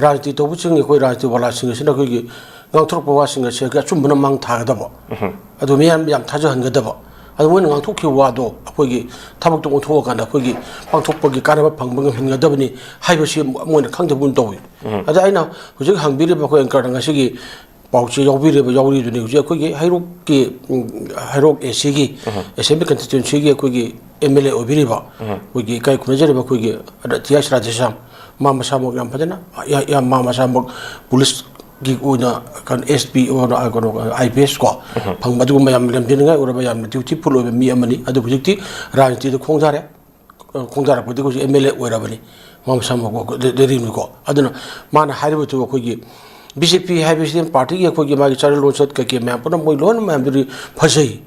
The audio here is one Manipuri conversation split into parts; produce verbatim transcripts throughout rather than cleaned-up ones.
ꯔꯥꯖꯅꯤꯇꯤ ꯇꯧꯕꯁꯤꯡ, ꯑꯩꯈꯣꯏ ꯔꯥꯖꯅꯤꯇꯤ ꯋꯥꯂꯥꯁꯤꯡ ꯑꯁꯤꯅ ꯑꯩꯈꯣꯏꯒꯤ ꯉꯥꯡꯊꯣꯔꯛꯄ ꯋꯥꯁꯤꯡ ꯑꯁꯤ ꯑꯆꯨꯝꯕꯅ ꯃꯥꯡ ꯊꯥꯒꯗꯕ, ꯑꯗꯨ ꯃꯤꯌꯥꯝ ꯌꯥꯝ ꯊꯥꯖꯍꯟꯒꯗꯕ, ꯑꯗꯨ ꯃꯣꯏꯅ ꯉꯥꯡꯊꯣꯛꯈꯤꯕ ꯋꯥꯗꯣ ꯑꯩꯈꯣꯏꯒꯤ ꯊꯕꯛꯇ ꯑꯣꯟꯊꯣꯛꯑꯀꯥꯟꯗ ꯑꯩꯈꯣꯏꯒꯤ ꯄꯥꯡꯊꯣꯛꯄꯒꯤ ꯀꯥꯟꯅꯕ ꯐꯪꯕ ꯉꯝꯍꯟꯒꯗꯕꯅꯤ ꯍꯥꯏꯕꯁꯤ ꯃꯣꯏꯅ ꯈꯪꯗꯕꯒꯨꯝ ꯇꯧꯏ꯫ ꯑꯗ ꯑꯩꯅ ꯍꯧꯖꯤꯛ ꯍꯪꯕꯤꯔꯤꯕ ꯑꯩꯈꯣꯏ ꯑꯪꯀꯔꯅ ꯉꯁꯤꯒꯤ ꯄꯥꯎꯆꯦ ꯌꯥꯎꯕꯤꯔꯤꯕ, ꯌꯥꯎꯔꯤꯗꯨꯅꯤ ꯍꯧꯖꯤꯛ ꯑꯩꯈꯣꯏꯒꯤ ꯍꯩꯔꯣꯛꯀꯤ, ꯎꯝ, ꯍꯩꯔꯣꯛ ꯑꯦ ꯁꯤꯒꯤ, ꯑꯦꯁꯦꯝꯕ꯭ꯂꯤ ꯀꯟꯁꯇꯤꯇ꯭ꯋꯦꯟꯁꯤꯒꯤ ꯑꯩꯈꯣꯏꯒꯤ ꯑꯦꯝ ꯑꯦꯜ ꯑꯦ ꯑꯣꯏꯕꯤꯔꯤꯕ, ꯑꯩꯈꯣꯏꯒꯤ ꯏꯀꯥꯏ ꯈꯨꯝꯅꯖꯔꯤꯕ ꯑꯩꯈꯣꯏꯒꯤ ꯇꯤ ꯑꯥꯏ ꯔꯥꯙꯦꯁ꯭ꯌꯥꯝ, ꯃꯥ ꯃꯁꯥꯃꯛ ꯌꯥꯝ ꯐꯖꯅ, ꯌꯥ-, ꯌꯥ-, ꯃꯥ ꯃꯁꯥꯃꯛ ꯄꯨꯂꯤꯁꯀꯤ ꯑꯣꯏꯅ ꯀꯩꯅꯣ, ꯑꯦꯁ ꯄꯤ ꯑꯣꯏꯅ, ꯀꯩꯅꯣ, ꯑꯥꯏ ꯄꯤ ꯑꯦꯁ ꯀꯣ, ꯐꯪꯕ ꯑꯗꯨꯒꯨꯝꯕ ꯌꯥꯝ ꯂꯝꯖꯤꯡꯅꯤꯡꯉꯥꯏ ꯑꯣꯏꯔꯕ ꯌꯥꯝꯅ ꯗ꯭ꯌꯨꯇꯤꯐꯨꯜ ꯑꯣꯏꯕ ꯃꯤ ꯑꯃꯅꯤ꯫ ꯑꯗꯨ ꯍꯧꯖꯤꯛꯇꯤ ꯔꯥꯖꯅꯤꯇꯤꯗ ꯈꯣꯡꯗꯥꯔꯦ꯫ ꯈꯣꯡꯗꯥꯔꯛꯄꯗꯒꯤ ꯍꯧꯖꯤꯛ ꯑꯦꯝ ꯑꯦꯜ ꯑꯦ ꯑꯣꯏꯔꯕꯅꯤ, ꯃꯥ ꯃꯁꯥꯃꯛ ꯂꯩꯔꯤꯕꯅꯤꯀꯣ꯫ ꯑꯗꯨꯅ ꯃꯥꯅ ꯍꯥꯏꯔꯤꯕꯗꯨ ꯑꯩꯈꯣꯏꯒꯤ ꯕꯤ ꯖꯦ ꯄꯤ ꯍꯥꯏꯕꯁꯤꯗꯤ ꯄꯥꯔꯇꯤꯒꯤ ꯑꯩꯈꯣꯏꯒꯤ ꯃꯥꯒꯤ ꯆꯥꯔꯣꯟ ꯂꯣꯟꯆꯠ ꯀꯩꯀꯩ ꯃꯌꯥꯝ ꯄꯨꯝꯅꯃꯛ ꯃꯣꯏ ꯂꯣꯏꯅ ꯃꯌꯥꯝꯗꯨꯗꯤ ꯐꯖꯩ꯫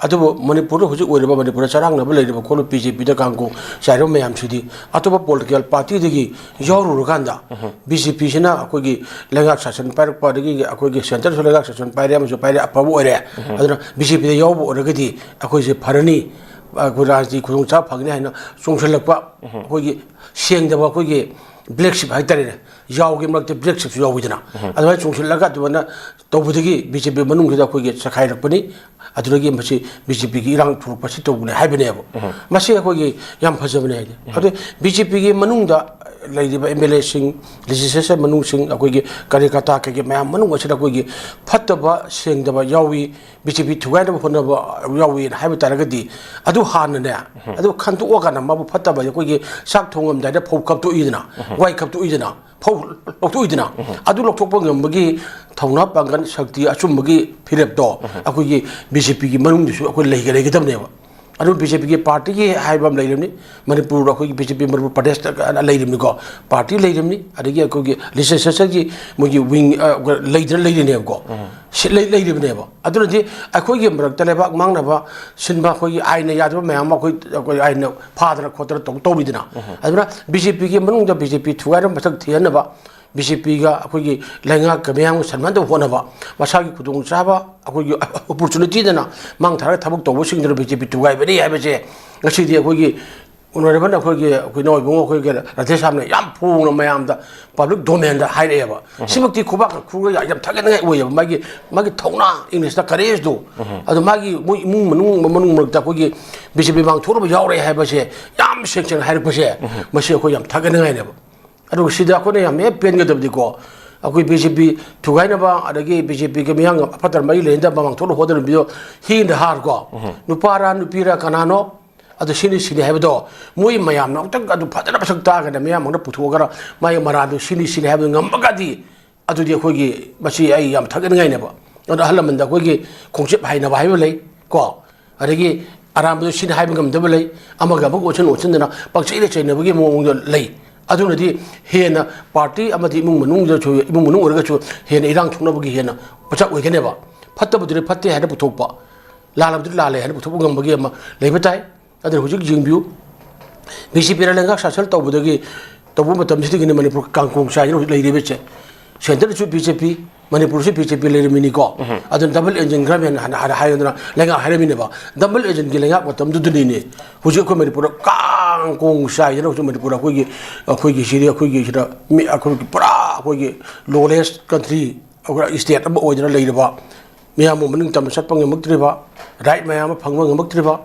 ꯑꯗꯨꯕꯨ ꯃꯅꯤꯄꯨꯔꯗ ꯍꯧꯖꯤꯛ ꯑꯣꯏꯔꯤꯕ, ꯃꯅꯤꯄꯨꯔꯗ ꯆꯔꯥꯡꯅꯕ ꯂꯩꯔꯤꯕ ꯈꯣꯠꯂꯤꯕ ꯕꯤ ꯖꯦ ꯄꯤꯗ ꯀꯥꯡꯕꯨ ꯆꯥꯏꯔꯤꯕ ꯃꯌꯥꯝꯁꯤꯗꯤ ꯑꯇꯣꯞꯄ ꯄꯣꯂꯤꯇꯤꯀꯦꯜ ꯄꯥꯔꯇꯤꯗꯒꯤ ꯌꯥꯎꯔꯨꯔꯀꯥꯟꯗ ꯕꯤ ꯖꯦ ꯄꯤꯁꯤꯅ ꯑꯩꯈꯣꯏꯒꯤ ꯂꯩꯉꯥꯛ ꯁꯥꯁꯟ ꯄꯥꯏꯔꯛꯄ, ꯑꯗꯒꯤ ꯑꯩꯈꯣꯏꯒꯤ ꯁꯦꯟꯇꯔꯁꯨ ꯂꯩꯉꯥꯛ ꯁꯥꯁꯟ ꯄꯥꯏꯔꯦ, ꯑꯃꯁꯨ ꯄꯥꯏꯔꯦ, ꯑꯐꯕ ꯑꯣꯏꯔꯦ꯫ ꯑꯗꯨꯅ ꯕꯤ ꯖꯦ ꯄꯤꯗ ꯌꯥꯎꯕ ꯑꯣꯏꯔꯒꯗꯤ ꯑꯩꯈꯣꯏꯁꯦ ꯐꯔꯅꯤ, ꯑꯩꯈꯣꯏ ꯔꯥꯖꯅꯤꯇꯤ ꯈꯨꯗꯣꯡꯆꯥꯕ ꯐꯪꯒꯅꯤ ꯍꯥꯏꯅ ꯆꯣꯡꯁꯤꯜꯂꯛꯄ, ꯑꯩꯈꯣꯏꯒꯤ ꯁꯦꯡꯗꯕ, ꯑꯩꯈꯣꯏꯒꯤ ꯕ꯭ꯂꯦꯛ ꯁꯤꯞ ꯍꯥꯏꯇꯥꯔꯦꯅꯦ, ꯌꯥꯎꯒꯤ ꯃꯔꯛꯇ ꯕ꯭ꯂꯦꯛ ꯁꯤꯞꯁꯨ ꯌꯥꯎꯋꯤꯗꯅ, ꯑꯗꯨꯃꯥꯏꯅ ꯆꯣꯡꯁꯤꯜꯂꯒ ꯑꯗꯨꯃꯥꯏꯅ ꯇꯧꯕꯗꯒꯤ ꯕꯤ ꯖꯦ ꯄꯤ ꯃꯅꯨꯡꯁꯤꯗ ꯑꯩꯈꯣꯏꯒꯤ ꯆꯈꯥꯏꯔꯛꯄꯅꯤ꯫ ꯑꯗꯨꯗꯒꯤ ꯃꯁꯤ ꯕꯤ ꯖꯦ ꯄꯤꯒꯤ ꯏꯔꯥꯡ ꯊꯣꯛꯂꯛꯄꯁꯤ ꯇꯧꯕꯅꯦ ꯍꯥꯏꯕꯅꯦꯕ꯫ ꯃꯁꯤ ꯑꯩꯈꯣꯏꯒꯤ ꯌꯥꯝ ꯐꯖꯕꯅꯦ ꯍꯥꯏꯗꯤ꯫ ꯑꯗꯨ ꯕꯤ ꯖꯦ ꯄꯤꯒꯤ ꯃꯅꯨꯡꯗ ꯂꯩꯔꯤꯕ ꯑꯦꯝ ꯑꯦꯜ ꯑꯦꯁꯤꯡ, ꯂꯦꯖꯤꯁꯂꯦꯆꯔ ꯃꯅꯨꯡꯁꯤꯡ, ꯑꯩꯈꯣꯏꯒꯤ ꯀꯥꯔꯌꯀꯔꯇꯥ ꯀꯩꯀꯩ ꯃꯌꯥꯝ ꯃꯅꯨꯡ ꯑꯁꯤꯗ ꯑꯩꯈꯣꯏꯒꯤ ꯐꯠꯇꯕ, ꯁꯦꯡꯗꯕ ꯌꯥꯎꯏ, ꯕꯤ ꯖꯦ ꯄꯤ ꯊꯨꯒꯥꯏꯅꯕ ꯍꯣꯠꯅꯕ ꯌꯥꯎꯏꯅ ꯍꯥꯏꯕ ꯇꯥꯔꯒꯗꯤ, ꯑꯗꯨ ꯍꯥꯟꯅꯅꯦ, ꯑꯗꯨ ꯈꯟꯗꯣꯛꯑꯀꯥꯟꯗ ꯃꯥꯕꯨ ꯐꯠꯇꯕ, ꯑꯩꯈꯣꯏꯒꯤ ꯆꯥꯛ ꯊꯣꯡꯉꯝꯗꯥꯏꯗ ꯐꯧ ꯀꯞꯇꯣꯛꯏꯗꯅ, ꯋꯥꯏ ꯀꯞꯇꯣꯛꯏꯗꯅ, ꯐꯧ ꯂꯧꯊꯣꯛꯏꯗꯅ, ꯑꯗꯨ ꯂꯧꯊꯣꯛꯄ ꯉꯝꯕꯒꯤ ꯊꯧꯅꯥ ꯄꯥꯡꯒꯜ, ꯁꯛꯇꯤ, ꯑꯆꯨꯝꯕꯒꯤ ꯐꯤꯔꯦꯞꯇꯣ ꯑꯩꯈꯣꯏꯒꯤ ꯕꯤ ꯖꯦ ꯄꯤꯒꯤ ꯃꯅꯨꯡꯗꯁꯨ ꯑꯩꯈꯣꯏ ꯂꯩꯒ-, ꯂꯩꯒꯗꯕꯅꯦꯕ꯫ ꯑꯗꯨ ꯕꯤ ꯖꯦ ꯄꯤꯒꯤ ꯄꯥꯔꯇꯤꯒꯤ ꯍꯥꯏꯕ ꯑꯃ ꯂꯩꯔꯤꯕꯅꯤ, ꯃꯅꯤꯄꯨꯔꯗ ꯑꯩꯈꯣꯏꯒꯤ ꯕꯤ ꯖꯦ ꯄꯤ ꯃꯅꯤꯄꯨꯔ ꯄ꯭ꯔꯗꯦꯁꯇ ꯂꯩꯔꯤꯕꯅꯤꯀꯣ, ꯄꯥꯔꯇꯤ ꯂꯩꯔꯤꯕꯅꯤ, ꯑꯗꯒꯤ ꯑꯩꯈꯣꯏꯒꯤ ꯂꯦꯖꯤꯁꯂꯦꯆꯔꯒꯤ ꯃꯣꯏꯒꯤ ꯋꯤꯡ, ꯑ, ꯂꯩꯗꯅ ꯂꯩꯔꯤꯅꯦꯕꯀꯣ꯫ ꯁꯤ ꯂꯩ-, ꯂꯩꯔꯤꯕꯅꯦꯕ꯫ ꯑꯗꯨꯅꯗꯤ ꯑꯩꯈꯣꯏꯒꯤ ꯃꯔꯛꯇ ꯂꯩꯕꯥꯛ ꯃꯥꯡꯅꯕ ꯁꯤꯟꯕ, ꯑꯩꯈꯣꯏꯒꯤ ꯑꯥꯏꯟꯅ ꯌꯥꯗꯕ ꯃꯌꯥꯝ ꯑꯃ ꯑꯩꯈꯣꯏ, ꯑꯩꯈꯣꯏ ꯑꯥꯏꯟꯅ ꯐꯥꯗꯅ ꯈꯣꯠꯇꯅ ꯇꯧ-, ꯇꯧꯔꯤꯗꯅ꯫ ꯑꯗꯨꯅ ꯕꯤ ꯖꯦ ꯄꯤꯒꯤ ꯃꯅꯨꯡꯗ ꯕꯤ ꯖꯦ ꯄꯤ ꯊꯨꯒꯥꯏꯅꯕ ꯃꯁꯛ ꯊꯤꯍꯟꯅꯕ, ꯕꯤ ꯖꯦ ꯄꯤꯒ ꯑꯩꯈꯣꯏꯒꯤ ꯂꯩꯉꯥꯛꯀ ꯃꯤꯌꯥꯝꯒ ꯁꯟꯃꯥꯟꯗꯧ ꯍꯣꯠꯅꯕ, ꯃꯁꯥꯒꯤ ꯈꯨꯗꯣꯡꯆꯥꯕ, ꯑꯩꯈꯣꯏꯒꯤ ꯑꯣꯄꯣꯔꯆꯨꯅꯤꯇꯤꯗꯅ ꯃꯥꯡ ꯊꯥꯔꯒ ꯊꯕꯛ ꯇꯧꯕꯁꯤꯡꯗꯨꯅ ꯕꯤ ꯖꯦ ꯄꯤ ꯊꯨꯒꯥꯏꯕꯅꯤ ꯍꯥꯏꯕꯁꯦ ꯉꯁꯤꯗꯤ ꯑꯩꯈꯣꯏꯒꯤ ꯑꯣꯅꯔꯦꯕꯜ ꯑꯩꯈꯣꯏꯒꯤ ꯑꯩꯈꯣꯏ ꯏꯅꯥꯎ ꯏꯕꯨꯡꯉꯣ ꯑꯩꯈꯣꯏꯒꯤ ꯔꯥꯙꯦꯁ꯭ꯌꯥꯝꯅ ꯌꯥꯝ ꯐꯣꯡꯅ ꯃꯌꯥꯝꯗ ꯄꯕ꯭ꯂꯤꯛ ꯗꯣꯃꯦꯟꯗ ꯍꯥꯏꯔꯛꯑꯦꯕ꯫ ꯁꯤꯃꯛꯇꯤ ꯈꯨꯕꯥꯛꯀ ꯈꯨꯔꯒ ꯌꯥꯝ ꯊꯥꯒꯠꯅꯤꯡꯉꯥꯏ ꯑꯣꯏꯌꯦꯕ꯫ ꯃꯥꯒꯤ ꯃꯥꯒꯤ ꯊꯧꯅꯥ, ꯏꯪꯂꯤꯁꯇ ꯀꯔꯦꯖꯇꯨ꯫ ꯑꯗꯣ ꯃꯥꯒꯤ ꯃꯣꯏ ꯏꯃꯨꯡ ꯃꯅꯨꯡ ꯃꯅꯨꯡ ꯃꯔꯛꯇ ꯑꯩꯈꯣꯏꯒꯤ ꯕꯤ ꯖꯦ ꯄꯤ ꯃꯥꯡ ꯊꯣꯛꯅꯕ ꯌꯥꯎꯔꯦ ꯍꯥꯏꯕꯁꯦ ꯌꯥꯝ ꯁꯦꯡ ꯁꯦꯡꯅ ꯍꯥꯏꯔꯛꯄꯁꯦ, ꯃꯁꯤ ꯑꯩꯈꯣꯏ ꯌꯥꯝ ꯊꯥꯒꯠꯅꯤꯡꯉꯥꯏꯅꯦꯕ꯫ ꯑꯗꯨꯒ ꯁꯤꯗ ꯑꯩꯈꯣꯏꯅ ꯌꯥꯝ ꯍꯦꯛ ꯄꯦꯟꯒꯗꯕꯗꯤꯀꯣ, ꯑꯩꯈꯣꯏ ꯕꯤ ꯖꯦ ꯄꯤ ꯊꯨꯒꯥꯏꯅꯕ, ꯑꯗꯒꯤ ꯕꯤ ꯖꯦ ꯄꯤꯒ ꯃꯤꯌꯥꯝꯒ ꯐꯠꯇ ꯃꯔꯤ ꯂꯩꯅꯗꯕ ꯃꯥꯡꯊꯣꯛꯅ ꯍꯣꯠꯅꯔꯝꯃꯤꯗꯣ ꯍꯤ ꯏꯟ ꯗ ꯍꯥꯔ ꯀꯣ, ꯅꯨꯄꯥꯔꯥ ꯅꯨꯄꯤꯔꯥ ꯀꯅꯥꯅꯣ, ꯑꯗꯨ ꯁꯤꯅꯤ ꯁꯤꯅꯤ ꯍꯥꯏꯕꯗꯣ ꯃꯣꯏ ꯃꯌꯥꯝꯅ ꯑꯃꯨꯛꯇꯪ ꯑꯗꯨ ꯐꯖꯅ ꯃꯁꯛ ꯇꯥꯛꯑꯒꯅ ꯃꯌꯥꯝ ꯑꯃꯅ ꯄꯨꯊꯣꯛꯑꯒꯅ ꯃꯥꯒꯤ ꯃꯔꯥꯟꯗꯨ ꯁꯤꯅꯤ ꯁꯤꯅꯤ ꯍꯥꯏꯕꯗꯨ ꯉꯝꯃꯒꯗꯤ, ꯑꯗꯨꯗꯤ ꯑꯩꯈꯣꯏꯒꯤ, ꯃꯁꯤ ꯑꯩ ꯌꯥꯝ ꯊꯥꯒꯠꯅꯤꯡꯉꯥꯏꯅꯦꯕ꯫ ꯑꯗꯣ ꯑꯍꯜ ꯂꯃꯟꯗ ꯑꯩꯈꯣꯏꯒꯤ ꯈꯣꯡꯆꯦꯞ ꯍꯥꯏꯅꯕ ꯍꯥꯏꯕ ꯂꯩ ꯀꯣ, ꯑꯗꯒꯤ ꯑꯔꯥꯟꯕꯗꯨ ꯁꯤꯅꯤ ꯍꯥꯏꯕ ꯉꯝꯗꯕ ꯂꯩ, ꯑꯃꯒ ꯑꯃꯒ ꯑꯣꯟꯁꯤꯟ ꯑꯣꯟꯁꯤꯟꯗꯅ ꯄꯪꯆꯩꯗ ꯆꯩꯅꯕꯒꯤ ꯃꯑꯣꯡꯗ ꯂꯩ꯫ ꯑꯗꯨꯅꯗꯤ ꯍꯦꯟꯅ ꯄꯥꯔꯇꯤ ꯑꯃꯗꯤ ꯏꯃꯨꯡ ꯃꯅꯨꯡꯗꯁꯨ, ꯏꯃꯨꯡ ꯃꯅꯨꯡ ꯑꯣꯏꯔꯒꯁꯨ ꯍꯦꯟꯅ ꯏꯔꯥꯡ ꯊꯣꯛꯅꯕꯒꯤ ꯍꯦꯟꯅ ꯃꯆꯥꯛ ꯑꯣꯏꯒꯅꯦꯕ꯫ ꯐꯠꯇꯕꯗꯨꯗꯤ ꯐꯠꯇꯦ ꯍꯥꯏꯅ ꯄꯨꯊꯣꯛꯄ, ꯂꯥꯜꯂꯕꯗꯤ ꯂꯥꯜꯂꯦ ꯍꯥꯏꯅ ꯄꯨꯊꯣꯛꯄ ꯉꯝꯕꯒꯤ ꯑꯃ ꯂꯩꯕ ꯇꯥꯏ꯫ ꯑꯗꯨꯅ ꯍꯧꯖꯤꯛ ꯌꯦꯡꯕꯤꯌꯨ, ꯕꯤ ꯖꯦ ꯄꯤꯅ ꯂꯩꯉꯥꯛ ꯁꯥꯁꯟ ꯇꯧꯕꯗꯒꯤ, ꯇꯧꯕ ꯃꯇꯝꯁꯤꯗꯒꯤꯅꯤ ꯃꯅꯤꯄꯨꯔ ꯀꯥꯡꯀꯣꯡ ꯆꯥꯏꯗꯅ ꯍꯧꯖꯤꯛ ꯂꯩꯔꯤꯕꯁꯦ꯫ ꯁꯦꯟꯇꯔꯗꯁꯨ ꯕꯤ ꯖꯦ ꯄꯤ, ꯃꯅꯤꯄꯨꯔꯁꯨ ꯕꯤ ꯖꯦ ꯄꯤ ꯂꯩꯔꯝꯃꯤꯅꯤꯀꯣ꯫ ꯑꯗꯨꯅ ꯗꯕꯜ ꯑꯦꯟꯖꯤꯟ ꯒꯔꯃꯦꯟ ꯍꯥꯟꯅ ꯍꯥꯟꯅ ꯍꯥꯏꯔꯗꯅ ꯂꯩꯉꯥꯛ ꯍꯥꯏꯔꯝꯃꯤꯅꯦꯕ꯫ ꯗꯕꯜ ꯑꯦꯟꯖꯤꯟꯒꯤ ꯂꯩꯉꯥꯛ ꯃꯇꯝꯗꯨꯗꯅꯤꯅꯦ ꯍꯧꯖꯤꯛ ꯑꯩꯈꯣꯏ ꯃꯅꯤꯄꯨꯔꯗ ꯀꯥꯡꯀꯣꯡ ꯆꯥꯏꯗꯅ ꯍꯧꯖꯤꯛ ꯃꯅꯤꯄꯨꯔꯗ ꯑꯩꯈꯣꯏꯒꯤ, ꯑꯩꯈꯣꯏꯒꯤ ꯁꯤꯗꯤ ꯑꯩꯈꯣꯏꯒꯤ ꯁꯤꯗ ꯃꯤ ꯑꯩꯈꯣꯏꯒꯤ ꯄꯨꯔꯥ ꯑꯩꯈꯣꯏꯒꯤ ꯂꯣꯂꯦꯁ ꯀꯟꯇ꯭ꯔꯤ, ꯑꯩꯈꯣꯏ ꯁ꯭ꯇꯦꯠ ꯑꯃ ꯑꯣꯏꯗꯅ ꯂꯩꯔꯤꯕ, ꯃꯤꯌꯥꯝꯕꯨ ꯃꯅꯤꯡ ꯇꯝꯅ ꯆꯠꯄ ꯉꯝꯃꯛꯇ꯭ꯔꯤꯕ, ꯔꯥꯏꯠ ꯃꯌꯥꯝ ꯑꯃ ꯐꯪꯕ ꯉꯝꯃꯛꯇ꯭ꯔꯤꯕ,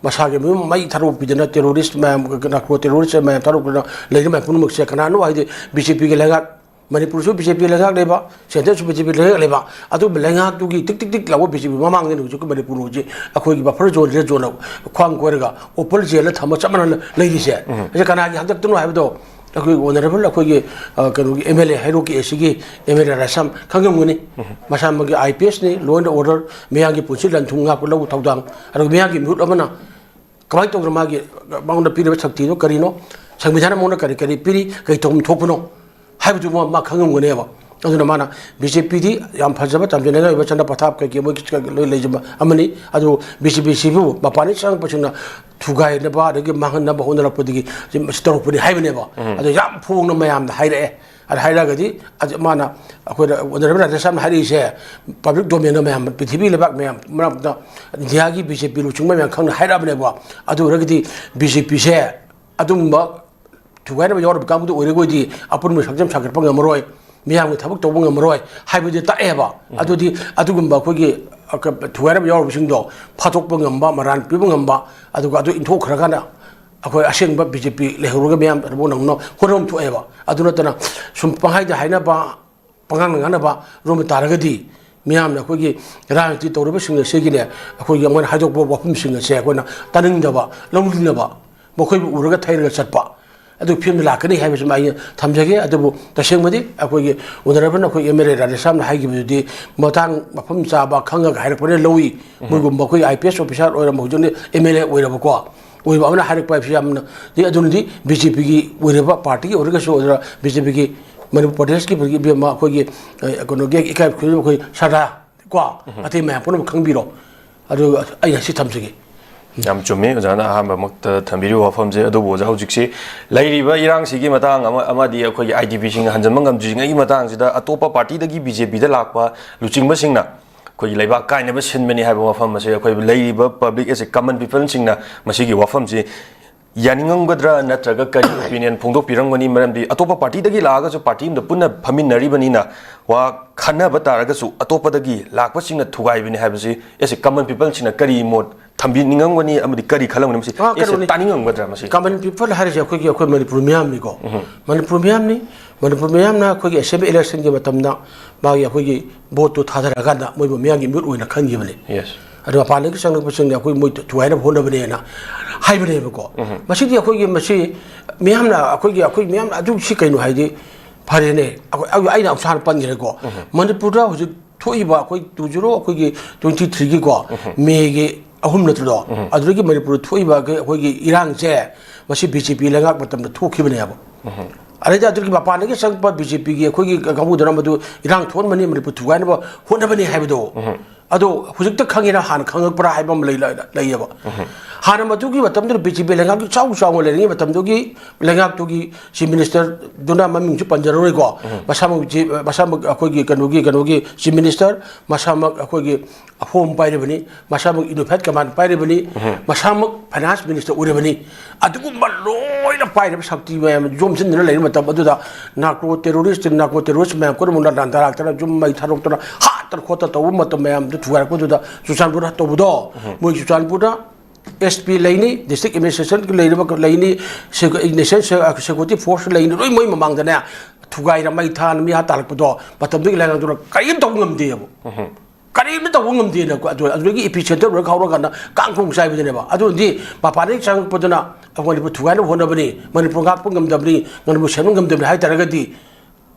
ꯃꯁꯥꯒꯤ ꯃꯌꯨꯝ ꯃꯩ ꯊꯥꯗꯣꯛꯄꯤꯗꯅ ꯇꯦꯔꯣꯔꯤꯁ ꯃꯌꯥꯝ, ꯅꯥꯔꯀꯣ ꯇꯦꯔꯣꯔꯤꯁ ꯃꯌꯥꯝ ꯊꯥꯗꯣꯛꯇꯅ ꯂꯩꯔꯤ ꯃꯌꯥꯝ ꯄꯨꯝꯅꯃꯛꯁꯦ ꯀꯅꯥꯅꯣ ꯍꯥꯏꯗꯤ ꯕꯤ ꯖꯦ ꯄꯤꯒꯤ ꯂꯩꯉꯥꯛ, ꯃꯅꯤꯄꯨꯔꯁꯨ ꯕꯤ ꯖꯦ ꯄꯤ ꯂꯩꯉꯥꯛ ꯂꯩꯕ, ꯁꯦꯟꯇꯔꯁꯨ ꯕꯤ ꯖꯦ ꯄꯤ ꯂꯩꯉꯥꯛ ꯂꯩꯕ, ꯑꯗꯨꯒꯨꯝꯕ ꯂꯩꯉꯥꯛꯇꯨꯒꯤ ꯇꯤꯛ ꯇꯤꯛ ꯇꯤꯛ ꯂꯥꯎꯕ ꯕꯤ ꯖꯦ ꯄꯤ ꯃꯃꯥꯡꯗꯅꯤ ꯍꯧꯖꯤꯛꯀꯤ ꯃꯅꯤꯄꯨꯔ ꯍꯧꯖꯤꯛ ꯑꯩꯈꯣꯏꯒꯤ ꯕꯐꯔ ꯖꯣꯟ, ꯔꯦꯗ ꯖꯣꯟ ꯈ꯭ꯋꯥꯡ ꯀꯣꯏꯔꯒ ꯑꯣꯄꯟ ꯖꯦꯜꯗ ꯊꯝꯃ ꯆꯞ ꯃꯥꯟꯅꯅ ꯂꯩꯔꯤꯁꯦ꯫ ꯑꯁꯤ ꯀꯅꯥꯒꯤ ꯍꯥꯛꯇꯛꯇꯅꯣ ꯍꯥꯏꯕꯗꯣ ꯑꯩꯈꯣꯏꯒꯤ ꯑꯣꯅꯔꯦꯕꯜ ꯑꯩꯈꯣꯏꯒꯤ, ꯑ, ꯀꯩꯅꯣꯒꯤ ꯑꯦꯝ ꯑꯦꯜ ꯑꯦ ꯍꯩꯔꯣꯛꯀꯤ ꯑꯦ ꯁꯤꯒꯤ ꯑꯦꯝ ꯑꯦꯜ ꯑꯦ ꯔꯥꯙꯦꯁ꯭ꯌꯥꯝ ꯈꯪꯉꯝꯒꯅꯤ꯫ ꯃꯁꯥꯃꯛꯀꯤ ꯑꯥꯏ ꯄꯤ ꯑꯦꯁꯅꯤ, law and order, ꯃꯤꯌꯥꯝꯒꯤ ꯄꯨꯟꯁꯤ ꯂꯟ ꯊꯨꯝ ꯉꯥꯛꯄ ꯂꯧꯕ ꯊꯧꯗꯥꯡ, ꯑꯗꯨꯒ ꯃꯤꯌꯥꯝꯒꯤ ꯃꯤꯍꯨꯠ ꯑꯃꯅ ꯀꯃꯥꯏꯅ ꯇꯧꯗꯅ ꯃꯥꯒꯤ, ꯃꯉꯣꯟꯗ ꯄꯤꯔꯤꯕ ꯁꯛꯇꯤꯗꯣ ꯀꯔꯤꯅꯣ, ꯁꯪꯕꯤꯙꯥꯟꯅ ꯃꯉꯣꯟꯗ ꯀꯔꯤ ꯀꯔꯤ ꯄꯤꯔꯤ, ꯀꯔꯤ ꯇꯧꯐꯝ ꯊꯣꯛꯄꯅꯣ ꯍꯥꯏꯕꯗꯨ ꯃꯥ, ꯃꯥ ꯈꯪꯉꯝꯒꯅꯦꯕ꯫ ꯑꯗꯨꯅ ꯃꯥꯅ ꯕꯤ ꯖꯦ ꯄꯤꯗꯤ ꯌꯥꯝ ꯐꯖꯕ ꯇꯝꯖꯅꯤꯡꯉꯥꯏ ꯑꯣꯏꯕ ꯆꯠꯅ ꯄꯊꯥꯞ ꯀꯩꯀꯩ ꯃꯣꯏꯒꯤ ꯂꯣꯏ ꯂꯩꯖꯕ ꯑꯃꯅꯤ꯫ ꯑꯗꯨ ꯕꯤ ꯖꯦ ꯄꯤ ꯁꯤꯕꯨ ꯃꯄꯥꯟꯗꯒꯤ ꯆꯪꯉꯛꯄꯁꯤꯡꯅ ꯊꯨꯒꯥꯏꯅꯕ ꯑꯗꯒꯤ ꯃꯥꯡꯍꯟꯅꯕ ꯍꯣꯠꯅꯔꯛꯄꯗꯒꯤ ꯃꯁꯤ ꯇꯧꯔꯛꯄꯅꯤ ꯍꯥꯏꯕꯅꯦꯕ꯫ ꯑꯗꯣ ꯌꯥꯝ ꯐꯣꯡꯅ ꯃꯌꯥꯝꯗ ꯍꯥꯏꯔꯛꯑꯦ꯫ ꯑꯗ ꯍꯥꯏꯔꯛꯑꯒꯗꯤ, ꯑꯗ ꯃꯥꯅ, ꯑꯩꯈꯣꯏꯗ ꯑꯣꯅꯔꯦꯕꯜ ꯔꯥꯙꯦꯁ꯭ꯌꯥꯝꯅ ꯍꯥꯏꯔꯛꯏꯁꯦ, ꯄꯕ꯭ꯂꯤꯛ ꯗꯣꯃꯦꯟꯗ ꯃꯌꯥꯝ, ꯄ꯭ꯔꯤꯊꯤꯕꯤ ꯂꯩꯕꯥꯛ ꯃꯌꯥꯝ ꯃꯔꯛꯇ ꯏꯟꯗꯤꯌꯥꯒꯤ ꯕꯤ ꯖꯦ ꯄꯤ ꯂꯨꯆꯤꯡꯕ ꯃꯌꯥꯝ ꯈꯪꯅ ꯍꯥꯏꯔꯛꯑꯕꯅꯦꯕ꯫ ꯑꯗꯨ ꯑꯣꯏꯔꯒꯗꯤ ꯕꯤ ꯖꯦ ꯄꯤꯁꯦ ꯑꯗꯨꯒꯨꯝꯕ ꯊꯨꯒꯥꯏꯅꯕ ꯌꯥꯎꯔꯕ ꯀꯥꯡꯕꯨꯗꯨ ꯑꯣꯏꯔꯒꯗꯤ ꯑꯄꯨꯟꯕ ꯁꯛꯇꯝ ꯁꯥꯒꯠꯄ ꯉꯝꯃꯔꯣꯏ, ꯃꯤꯌꯥꯝꯒꯤ ꯊꯕꯛ ꯇꯧꯕ ꯉꯝꯃꯔꯣꯏ ꯍꯥꯏꯕꯗꯤ ꯇꯥꯛꯑꯦꯕ꯫ ꯑꯗꯨꯗꯤ ꯑꯗꯨꯒꯨꯝꯕ ꯑꯩꯈꯣꯏꯒꯤ, ꯑ, ꯊꯨꯒꯥꯏꯅꯕ ꯌꯥꯎꯔꯕꯁꯤꯡꯗꯣ ꯐꯥꯗꯣꯛꯄ ꯉꯝꯕ, ꯃꯔꯥꯟ ꯄꯤꯕ ꯉꯝꯕ, ꯑꯗꯨꯒ ꯑꯗꯨ ꯏꯟꯊꯣꯛꯈ꯭ꯔꯀꯥꯟꯗ ꯑꯩꯈꯣꯏ ꯑꯁꯦꯡꯕ ꯕꯤ ꯖꯦ ꯄꯤ ꯂꯩꯍꯧꯔꯒ ꯃꯤꯌꯥꯝ ꯊꯕꯛ ꯅꯪꯅ ꯍꯣꯠꯅꯐꯝ ꯊꯣꯛꯑꯦꯕ꯫ ꯑꯗꯨ ꯅꯠꯇꯅ ꯁꯨꯝ ꯄꯪꯍꯥꯏꯗ ꯍꯥꯏꯅꯕ, ꯄꯉꯥꯡꯗ ꯉꯥꯡꯅꯕ ꯔꯣꯝꯗ ꯇꯥꯔꯒꯗꯤ, ꯃꯤꯌꯥꯝꯅ ꯑꯩꯈꯣꯏꯒꯤ ꯔꯥꯖꯅꯤꯇꯤ ꯇꯧꯔꯤꯕꯁꯤꯡ ꯑꯁꯤꯒꯤꯅꯦ, ꯑꯩꯈꯣꯏꯒꯤ ꯑꯩꯈꯣꯏꯅ ꯍꯥꯏꯗꯣꯛꯄ ꯋꯥꯐꯝꯁꯤꯡ ꯑꯁꯦ ꯑꯩꯈꯣꯏꯅ ꯇꯥꯅꯤꯡꯗꯕ, ꯂꯧꯅꯤꯡꯗꯕ, ꯃꯈꯣꯏꯕꯨ ꯎꯔꯒ ꯊꯩꯔꯒ ꯆꯠꯄ, ꯑꯗꯨ ꯐꯤꯕꯝꯗ ꯂꯥꯛꯀꯅꯤ ꯍꯥꯏꯕꯁꯤꯃ ꯑꯩ ꯊꯝꯖꯒꯦ꯫ ꯑꯗꯨꯕꯨ ꯇꯁꯦꯡꯕꯗꯤ ꯑꯩꯈꯣꯏꯒꯤ ꯑꯣꯅꯔꯦꯕꯜ ꯑꯩꯈꯣꯏ ꯑꯦꯝ ꯑꯦꯜ ꯑꯦ ꯔꯥꯙꯦꯁ꯭ꯌꯥꯝꯅ ꯍꯥꯏꯈꯤꯕꯗꯨꯗꯤ ꯃꯇꯥꯡ ꯃꯐꯝ ꯆꯥꯕ ꯈꯪꯉꯒ ꯍꯥꯏꯔꯛꯄꯅ ꯂꯧꯏ꯫ ꯃꯣꯏꯒꯨꯝꯕ ꯑꯩꯈꯣꯏ ꯑꯥꯏ ꯄꯤ ꯑꯦꯁ ꯑꯣꯐꯤꯁꯥꯔ ꯑꯣꯏꯔꯝꯕ, ꯍꯧꯖꯤꯛꯅ ꯑꯦꯝ ꯑꯦꯜ ꯑꯦ ꯑꯣꯏꯔꯕꯀꯣ, ꯑꯣꯏꯕ ꯑꯃꯅ ꯍꯥꯏꯔꯛꯄ ꯍꯥꯏꯕꯁꯤ ꯌꯥꯝꯅ, ꯑꯗꯨꯅꯗꯤ ꯕꯤ ꯖꯦ ꯄꯤꯒꯤ ꯑꯣꯏꯔꯕ ꯄꯥꯔꯇꯤꯒꯤ ꯑꯣꯏꯔꯒꯁꯨ, ꯑꯗꯨꯅ ꯕꯤ ꯖꯦ ꯄꯤꯒꯤ ꯃꯅꯤꯄꯨꯔ ꯄ꯭ꯔꯗꯦꯁꯀꯤ ꯏꯕꯦꯝꯃ ꯑꯩꯈꯣꯏꯒꯤ, ꯑ, ꯀꯩꯅꯣꯒꯤ ꯏꯀꯥꯏ ꯈꯨꯝꯅꯕ ꯑꯩꯈꯣꯏ ꯁꯔꯗꯥ ꯀꯣ, ꯑꯇꯩ ꯃꯌꯥꯝ ꯄꯨꯝꯅꯃꯛ ꯈꯪꯕꯤꯔꯣ꯫ ꯑꯗꯨꯒ ꯑꯩꯅ ꯁꯤ ꯊꯝꯖꯒꯦ꯫ ꯌꯥꯝ ꯆꯨꯝꯃꯤ ꯑꯣꯖꯥꯅ ꯑꯍꯥꯟꯕꯃꯛꯇ ꯊꯝꯕꯤꯔꯤꯕ ꯋꯥꯐꯝꯁꯦ꯫ ꯑꯗꯨꯕꯨ ꯑꯣꯖꯥ, ꯍꯧꯖꯤꯛꯁꯤ ꯂꯩꯔꯤꯕ ꯏꯔꯥꯡꯁꯤꯒꯤ ꯃꯇꯥꯡ ꯑꯃ, ꯑꯃꯗꯤ ꯑꯩꯈꯣꯏꯒꯤ ꯑꯥꯏ ꯗꯤ ꯄꯤꯁꯤꯡ ꯍꯟꯖꯤꯟꯕ ꯉꯝꯗ꯭ꯔꯤꯉꯩꯒꯤ ꯃꯇꯥꯡꯁꯤꯗ ꯑꯇꯣꯞꯄ ꯄꯥꯔꯇꯤꯗꯒꯤ ꯕꯤ ꯖꯦ ꯄꯤꯗ ꯂꯥꯛꯄ ꯂꯨꯆꯤꯡꯕꯁꯤꯡꯅ ꯑꯩꯈꯣꯏꯒꯤ ꯂꯩꯕꯥꯛ ꯀꯥꯏꯅꯕ ꯁꯤꯟꯕꯅꯤ ꯍꯥꯏꯕ ꯋꯥꯐꯝ ꯑꯁꯦ ꯑꯩꯈꯣꯏ ꯂꯩꯔꯤꯕ ꯄꯕ꯭ꯂꯤꯛ ꯑꯁꯦ, ꯀꯃꯟ ꯄꯤꯄꯜꯁꯤꯡꯅ ꯃꯁꯤꯒꯤ ꯋꯥꯐꯝꯁꯤ ꯌꯥꯅꯤꯡꯉꯝꯒꯗ꯭ꯔꯥ ꯅꯠꯇ꯭ꯔꯒ ꯀꯔꯤ ꯑꯣꯄꯤꯅꯤꯌꯟ ꯐꯣꯡꯗꯣꯛꯄꯤꯔꯝꯒꯅꯤ? ꯃꯔꯝꯗꯤ ꯑꯇꯣꯞꯄ ꯄꯥꯔꯇꯤꯗꯒꯤ ꯂꯥꯛꯑꯒꯁꯨ ꯄꯥꯔꯇꯤ ꯑꯃꯗ ꯄꯨꯟꯅ ꯐꯝꯃꯤꯟꯅꯔꯤꯕꯅꯤꯅ ꯋꯥ ꯈꯟꯅꯕ ꯇꯥꯔꯒꯁꯨ ꯑꯇꯣꯞꯄꯗꯒꯤ ꯂꯥꯛꯄꯁꯤꯡꯅ ꯊꯨꯒꯥꯏꯕꯅꯤ ꯍꯥꯏꯕꯁꯤ ꯑꯦꯁ ꯑꯦ ꯀꯃꯟ ꯄꯤꯄꯜꯁꯤꯡꯅ ꯀꯔꯤ ꯃꯣꯠ ꯊꯝꯕꯤꯅꯤꯡꯉꯝꯒꯅꯤ ꯑꯃꯗꯤ ꯀꯔꯤ ꯈꯜꯂꯝꯒꯅꯤ? ꯃꯁꯤ ꯑꯥ, ꯑꯦꯁ ꯑꯦ ꯀꯩꯅꯣꯅꯤ꯫ ꯇꯥꯅꯤꯡꯉꯝꯒꯗ꯭ꯔꯥ ꯃꯁꯤ? ꯀꯃꯟ ꯄꯤꯄꯜ ꯍꯥꯏꯔꯤꯁꯦ ꯑꯩꯈꯣꯏꯒꯤ, ꯑꯩꯈꯣꯏ ꯃꯅꯤꯄꯨꯔ ꯃꯤꯌꯥꯝꯅꯤꯀꯣ꯫ ꯃꯅꯤꯄꯨꯔ ꯃꯤꯌꯥꯝꯅꯤ꯫ ꯃꯅꯤꯄꯨꯔ ꯃꯤꯌꯥꯝꯅ ꯑꯩꯈꯣꯏꯒꯤ ꯑꯦꯁꯦꯝꯕ꯭ꯂꯤ ꯏꯂꯦꯛꯁꯟꯒꯤ ꯃꯇꯝꯗ ꯃꯥꯒꯤ ꯑꯩꯈꯣꯏꯒꯤ ꯚꯣꯠꯇꯨ ꯊꯥꯗꯔꯀꯥꯟꯗ ꯃꯣꯏꯕꯨ ꯃꯤꯌꯥꯝꯒꯤ ꯃꯤꯍꯨꯠ ꯑꯣꯏꯅ ꯈꯟꯈꯤꯕꯅꯤ꯫ ꯌꯦꯁ꯫ ꯑꯗꯨ ꯃꯄꯥꯟꯗꯒꯤ ꯆꯪꯂꯛꯄꯁꯤꯡꯅ ꯑꯩꯈꯣꯏ ꯃꯣꯏ ꯊꯨꯒꯥꯏꯅꯕ ꯍꯣꯠꯅꯕꯅꯦꯅ ꯍꯥꯏꯕꯅꯦꯕꯀꯣ꯫ ꯃꯁꯤꯗꯤ ꯑꯩꯈꯣꯏꯒꯤ, ꯃꯁꯤ ꯃꯤꯌꯥꯝꯅ ꯑꯩꯈꯣꯏꯒꯤ, ꯑꯩꯈꯣꯏ ꯃꯤꯌꯥꯝꯅ ꯑꯗꯨ ꯁꯤ ꯀꯩꯅꯣ ꯍꯥꯏꯗꯤ, ꯐꯔꯦꯅꯦ, ꯑꯩꯈꯣꯏ, ꯑꯩ-, ꯑꯩꯅ ꯑꯃꯨꯛ ꯁꯥꯟꯅ ꯄꯟꯈ꯭ꯔꯦꯀꯣ꯫ ꯃꯅꯤꯄꯨꯔꯗ ꯍꯧꯖꯤꯛ ꯊꯣꯛꯏꯕ ꯑꯩꯈꯣꯏ ꯇꯨ ꯖꯤꯔꯣ, ꯑꯩꯈꯣꯏꯒꯤ ꯇ꯭ꯋꯦꯟꯇꯤ ꯊ꯭ꯔꯤꯒꯤꯀꯣ, ꯃꯦꯒꯤ ꯑꯍꯨꯝ ꯅꯠꯇ꯭ꯔꯣ? ꯑꯗꯨꯗꯒꯤ ꯃꯅꯤꯄꯨꯔꯗ ꯊꯣꯛꯏꯕ ꯑꯩꯈꯣꯏ, ꯑꯩꯈꯣꯏꯒꯤ ꯏꯔꯥꯡꯁꯦ, ꯃꯁꯤ ꯕꯤ ꯖꯦ ꯄꯤ ꯂꯩꯉꯥꯛ ꯃꯇꯝꯗ ꯊꯣꯛꯈꯤꯕꯅꯦꯕ꯫ ꯑꯗꯩꯗꯤ ꯑꯗꯨꯒꯤ ꯃꯄꯥꯟꯗꯒꯤ ꯆꯪꯉꯛꯄ ꯕꯤ ꯖꯦ ꯄꯤꯒꯤ ꯑꯩꯈꯣꯏꯒꯤ ꯀꯥꯡꯕꯨꯗꯨꯅ ꯃꯗꯨ ꯏꯔꯥꯡ ꯊꯣꯛꯍꯟꯕꯅꯤ, ꯃꯅꯤꯄꯨꯔ ꯊꯨꯒꯥꯏꯅꯕ ꯍꯣꯠꯅꯕꯅꯤ ꯍꯥꯏꯕꯗꯣ, ꯑꯗꯣ ꯍꯧꯖꯤꯛꯇ ꯈꯪꯉꯤꯔꯥ, ꯍꯥꯟꯅ ꯈꯪꯉꯛꯄ꯭ꯔꯥ ꯍꯥꯏꯕ ꯑꯃ ꯂꯩ-, ꯂꯩꯌꯦꯕ꯫ ꯍꯥꯟꯅ ꯃꯗꯨꯒꯤ ꯃꯇꯝꯗꯨꯗ ꯕꯤ ꯖꯦ ꯄꯤ ꯂꯩꯉꯥꯛꯀꯤ ꯆꯥꯎ ꯆꯥꯎꯅ ꯂꯩꯔꯤꯉꯩ ꯃꯇꯝꯗꯨꯒꯤ ꯂꯩꯉꯥꯛꯇꯨꯒꯤ ꯆꯤꯐ ꯃꯤꯅꯤꯁꯇꯔꯗꯨꯅ, ꯃꯃꯤꯡꯁꯨ ꯄꯟꯖꯔꯔꯣꯏꯀꯣ, ꯃꯁꯥꯃꯛ ꯆꯤ-, ꯃꯁꯥꯃꯛ ꯑꯩꯈꯣꯏꯒꯤ ꯀꯩꯅꯣꯒꯤ, ꯀꯩꯅꯣꯒꯤ ꯆꯤꯐ ꯃꯤꯅꯤꯁꯇꯔ, ꯃꯁꯥꯃꯛ ꯑꯩꯈꯣꯏꯒꯤ ꯑꯍꯣꯝ ꯄꯥꯏꯔꯤꯕꯅꯤ, ꯃꯁꯥꯃꯛ ꯌꯨꯅꯤꯐꯥꯏꯠ ꯀꯃꯥꯟ ꯄꯥꯏꯔꯤꯕꯅꯤ, ꯃꯁꯥꯃꯛ ꯐꯥꯏꯅꯥꯟꯁ ꯃꯤꯅꯤꯁꯇꯔ ꯑꯣꯏꯔꯤꯕꯅꯤ꯫ ꯑꯗꯨꯒꯨꯝꯕ ꯂꯣꯏꯅ ꯄꯥꯏꯔꯤꯕ ꯁꯛꯇꯤ ꯃꯌꯥꯝ ꯌꯣꯝꯁꯤꯟꯗꯨꯅ ꯂꯩꯔꯤꯕ ꯃꯇꯝ ꯑꯗꯨꯗ ꯅꯥꯔꯀꯣ ꯇꯦꯔꯣꯔꯤꯁ, ꯅꯥꯔꯀꯣ ꯇꯦꯔꯣꯔꯤꯁ ꯃꯌꯥꯝ ꯄꯨꯝꯅꯃꯛ ꯂꯥꯟꯗꯥꯔꯛꯇꯅ, ꯌꯨꯝ ꯃꯩ ꯊꯥꯗꯣꯛꯇꯅ, ꯍꯥꯠꯇꯅ ꯈꯣꯠꯇꯅ ꯇꯧꯕ ꯃꯇꯝ ꯃꯌꯥꯝꯗꯨ ꯊꯨꯒꯥꯏꯔꯛꯄꯗꯨꯗ ꯆꯨꯔꯆꯥꯟꯄꯨꯔꯗ ꯇꯧꯕꯗꯣ, ꯃꯣꯏ ꯆꯨꯔꯆꯥꯟꯄꯨꯔꯗ ꯑꯦꯁ ꯄꯤ ꯂꯩꯅꯤ, ꯗꯤꯁꯇ꯭ꯔꯤꯛ ꯑꯦꯗꯃꯤꯅꯤꯁꯇ꯭ꯔꯦꯁꯟꯒꯤ ꯂꯩꯔꯤꯕ ꯂꯩꯅꯤ, ꯁꯦꯀꯨ-, ꯅꯦꯁꯅꯦꯜ ꯁꯦ-, ꯁꯦꯀꯨꯔꯤꯇꯤ ꯐꯣꯔꯁ ꯂꯩꯅꯤ, ꯂꯣꯏ ꯃꯣꯏ ꯃꯃꯥꯡꯗꯅꯦ ꯊꯨꯒꯥꯏꯔ ꯃꯩ ꯊꯥꯅ ꯃꯤ ꯍꯥꯠ ꯇꯥꯔꯛꯄꯗꯣ ꯃꯇꯝꯗꯨꯒꯤ ꯂꯩꯉꯥꯛꯇꯨꯅ ꯀꯔꯤꯝ ꯇꯧꯕ ꯉꯝꯗꯦꯕ꯫ ꯀꯔꯤꯝꯇ ꯇꯧꯕ ꯉꯝꯗꯦꯅ꯫ ꯑꯗꯨ, ꯑꯗꯨꯗꯒꯤ ꯏꯄꯤ ꯁꯦꯟꯇꯔ ꯂꯣꯏ ꯍꯧꯔꯀꯥꯟꯗ ꯀꯥꯡꯈꯣꯡ ꯆꯥꯏꯕꯗꯨꯅꯦꯕ꯫ ꯑꯗꯨꯅꯗꯤ ꯃꯄꯥꯟꯗꯒꯤ ꯆꯪꯉꯛꯄꯗꯨꯅ ꯑꯩꯈꯣꯏ ꯃꯅꯤꯄꯨꯔ ꯊꯨꯒꯥꯏꯅꯕ ꯍꯣꯠꯅꯕꯅꯤ, ꯃꯅꯤꯄꯨꯔ ꯉꯥꯛꯄ ꯉꯝꯗꯕꯅꯤ, ꯃꯅꯤꯄꯨꯔ ꯁꯦꯝꯕ ꯉꯝꯗꯕꯅꯤ ꯍꯥꯏ ꯇꯥꯔꯒꯗꯤ,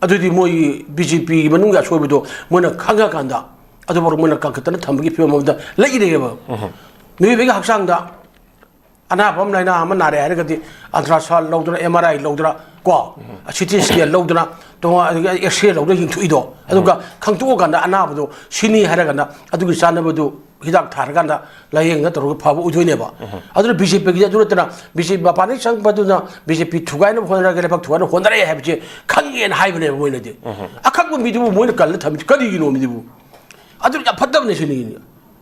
ꯑꯗꯨꯗꯤ ꯃꯣꯏꯒꯤ ꯕꯤ ꯖꯦ ꯄꯤꯒꯤ ꯃꯅꯨꯡꯒꯤ ꯑꯁꯣꯏꯕꯗꯣ ꯃꯣꯏꯅ ꯈꯪꯉꯀꯥꯟꯗ ꯑꯗꯨꯐꯥꯎ ꯃꯣꯏꯅ ꯀꯟꯈꯠꯇꯅ ꯊꯝꯕꯒꯤ ꯐꯤꯕꯝ ꯑꯃꯗ ꯂꯩꯔꯦꯕ꯫ ꯃꯤꯑꯣꯏꯕꯒꯤ ꯍꯛꯆꯥꯡꯗ ꯑꯅꯥꯕ ꯑꯃ, ꯂꯥꯏꯅꯥ ꯑꯃ ꯅꯥꯔꯦ ꯍꯥꯏꯔꯒꯗꯤ, ꯑꯜꯇ꯭ꯔꯥꯁꯥꯎꯟ ꯂꯧꯗꯅ, ꯑꯦꯝ ꯑꯥꯔ ꯑꯥꯏ ꯂꯧꯗꯅ, ꯀꯣ, ꯁꯤ ꯇꯤ ꯁ꯭ꯀꯦꯟ ꯂꯧꯗꯅ, ꯇꯣꯉꯥꯟ, ꯑꯗꯒꯤ ꯑꯦꯛꯁꯔꯦ ꯂꯧꯗꯅ ꯌꯦꯡꯊꯣꯛꯏꯗꯣ꯫ ꯑꯗꯨꯒ ꯈꯪꯇꯣꯛꯑꯀꯥꯟꯗ ꯑꯅꯥꯕꯗꯣ ꯁꯤꯅꯤ ꯍꯥꯏꯔꯒꯅ ꯑꯗꯨꯒꯤ ꯆꯥꯅꯕꯗꯨ ꯍꯤꯗꯥꯛ ꯊꯥꯔꯀꯥꯟꯗ ꯂꯥꯏꯌꯦꯡꯗꯅ ꯇꯧꯔꯒ ꯐꯕ ꯑꯣꯏꯗꯣꯏꯅꯦꯕ꯫ ꯑꯗꯨꯅ ꯕꯤ ꯖꯦ ꯄꯤꯒꯤꯗꯤ ꯑꯗꯨ ꯅꯠꯇꯅ, ꯕꯤ ꯖꯦ ꯄꯤ ꯃꯄꯥꯟꯗꯒꯤ ꯆꯪꯉꯛꯄꯗꯨꯅ ꯕꯤ ꯖꯦ ꯄꯤ ꯊꯨꯒꯥꯏꯅꯕ ꯍꯣꯠꯅꯔꯒꯦ, ꯂꯩꯕꯥꯛ ꯊꯨꯒꯥꯏꯅꯕ ꯍꯣꯠꯅꯔꯛꯑꯦ ꯍꯥꯏꯕꯁꯦ ꯈꯪꯉꯦꯅ ꯍꯥꯏꯕꯅꯦꯕ ꯃꯣꯏꯅꯗꯤ꯫ ꯑꯈꯪꯕ ꯃꯤꯗꯨꯕꯨ ꯃꯣꯏꯅ ꯀꯜꯂ ꯊꯝꯃꯤꯁꯤ ꯀꯔꯤꯒꯤꯅꯣ ꯃꯤꯗꯨꯕꯨ? ꯑꯗꯨ ꯌꯥꯝ ꯐꯠꯇꯕꯅꯦ ꯁꯤꯅꯤ꯫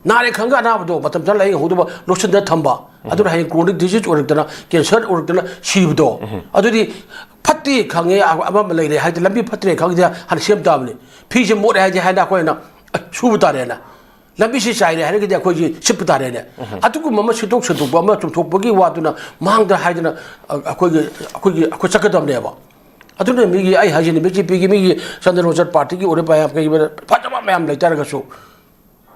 ꯅꯥꯔꯦ ꯈꯪꯒ ꯑꯅꯥꯕꯗꯣ ꯃꯇꯝ ꯆꯥꯅ ꯂꯥꯏꯌꯦꯡꯍꯧꯗꯕ, ꯂꯣꯠꯁꯤꯟꯗꯅ ꯊꯝꯕ, ꯑꯗꯨꯅ ꯍꯌꯦꯡ ꯀ꯭ꯔꯣꯅꯤꯛ ꯗꯤꯖꯤꯖ ꯑꯣꯏꯔꯛꯇꯅ, ꯀꯦꯟꯁꯔ ꯑꯣꯏꯔꯛꯇꯅ ꯁꯤꯕꯗꯣ꯫ ꯑꯗꯨꯗꯤ ꯐꯠꯇꯦ ꯈꯪꯉꯦ, ꯑ-, ꯑꯃ ꯑꯃ ꯂꯩꯔꯦ ꯍꯥꯏꯗꯤ, ꯂꯝꯕꯤ ꯐꯠꯇ꯭ꯔꯦ ꯈꯪꯉꯤꯗꯤ ꯍꯥꯟꯅ ꯁꯦꯝ ꯇꯥꯕꯅꯤ꯫ ꯐꯤꯁꯦ ꯃꯣꯠꯂꯦ ꯍꯥꯏꯗꯤ, ꯍꯥꯏꯅ ꯑꯩꯈꯣꯏꯅ, "ꯑ, ꯁꯨꯕ ꯇꯥꯔꯦꯅ"꯫ ꯂꯝꯕꯤꯁꯤ ꯆꯥꯏꯔꯦ ꯍꯥꯏꯔꯒꯗꯤ ꯑꯩꯈꯣꯏꯁꯤ ꯁꯤꯠꯄ ꯇꯥꯔꯦꯅꯦ꯫ ꯑꯗꯨꯒꯨꯝꯕ ꯑꯃ ꯁꯤꯠꯇꯣꯛ ꯁꯦꯡꯗꯣꯛꯄ ꯑꯃ ꯆꯨꯝꯊꯣꯛꯄꯒꯤ ꯋꯥꯗꯨꯅ ꯃꯥꯡꯗ ꯍꯥꯏꯗꯅ, ꯑ, ꯑꯩꯈꯣꯏꯒꯤ, ꯑꯩꯈꯣꯏꯒꯤ, ꯑꯩꯈꯣꯏ ꯆꯠꯀꯗꯕꯅꯦꯕ꯫ ꯑꯗꯨꯅ ꯃꯤꯒꯤ, ꯑꯩ ꯍꯥꯏꯁꯤꯅꯤ, ꯕꯤ ꯖꯦ ꯄꯤꯒꯤ ꯃꯤꯒꯤ ꯆꯟꯗ꯭ꯔ ꯂꯣꯟꯆꯠ ꯄꯥꯔꯇꯤꯒꯤ ꯑꯣꯏꯔꯤꯕ ꯃꯌꯥꯝ, ꯀꯩ ꯐꯖꯕ ꯃꯌꯥꯝ ꯂꯩꯇꯥꯔꯒꯁꯨ,